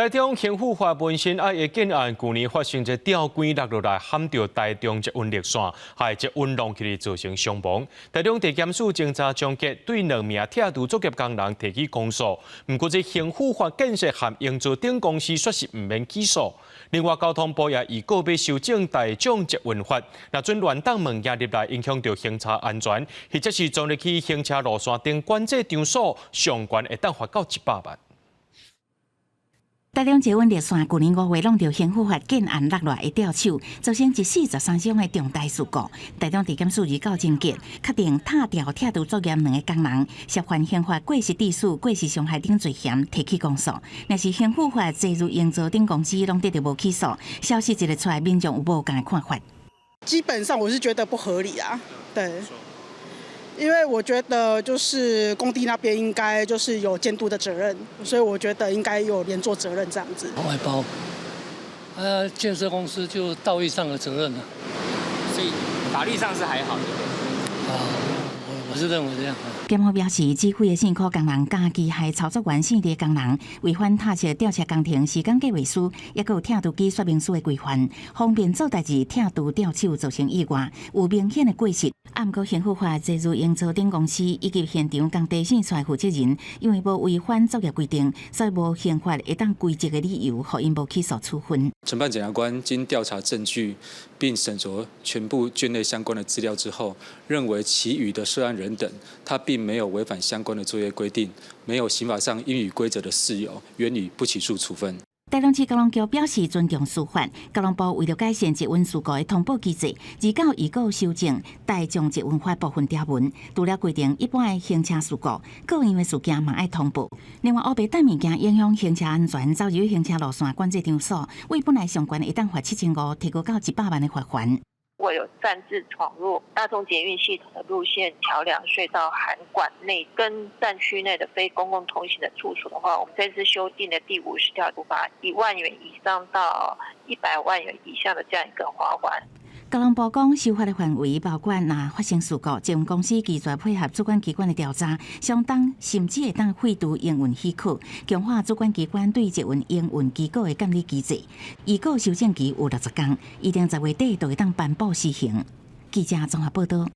台中興富發文心愛的建案，舊年發生一吊杆落落來，撼著台中捷運綠線，害捷運浪去造成傷亡。台中地檢署偵查終結，對兩名拆除作業工人提起公訴。毋過這興富發建設和營造等公司煞是毋免起訴。另外，交通部也預告欲修正大眾捷運法，若准亂擲物件入來，影響著行車安全，或者是鑽入去行車路線頂管制場所，上懸會當罰到100萬。台中捷運綠線舊年5月挵著興富發建案落來的吊手，造成一死13傷的重大事故。台中地檢署29偵結，確定拆掉拆除作業兩个工人涉犯刑法過失致死、過失傷害等罪嫌，提起公訴。若是興富發、濟如營造等公司攏得著無起訴，消息一个出來，民眾有無仝的看法？基本上我是覺得不合理啊，對。因為我覺得就是工地那邊應該就是有監督的責任，所以我覺得應該有連坐責任這樣子。外包，建設公司就道義上的責任了。所以法律上是還好，對不對？啊，我是認為這樣。檢方表示，指揮的線箍工人、佮機械操作員、線的工人違反拆卸吊車工程時間計劃書，抑閣有拆除機說明書的規範，方便做代誌拆除吊手造成意外，有明顯的過失。啊，毋過興富發、濟如營造等公司以及現場工地線出負責人，因為無違反作業規定，所以無刑法會當歸責的理由，予𪜶無起訴處分。承辦檢察官經調查證據並審酌全部卷內相關的資料之後，認為其餘的涉案人等，他並沒有違反相關的作業規定，沒有刑法上應予歸責的事由，原予不起訴處分。台中市交通局表示尊重司法，交通部為著改善捷運事故的通報機制，29預告修正大眾捷運法部分條文，除了規定一般的行車事故，各樣的事件嘛愛通報。另外，烏白擲物件影響行車安全，走入行車路線管制場所，對本來上懸會當罰7500，提高到100萬的罰鍰。如果有擅自闖入大眾捷運系統的路線、橋梁、隧道、涵管內跟站區內的非公共通行的處所的話，我們這次修訂的第50條，處罰1萬元以上到100萬元以下的這樣一個罰鍰。交通部講，修法的範圍包括若發生事故，捷運公司拒絕配合主管機關的調查，相當甚至會當廢除營運許可，強化主管機關對捷運營運機構的監理機制。預告修正期有60天，預定10月底就會當頒布施行。記者綜合報道。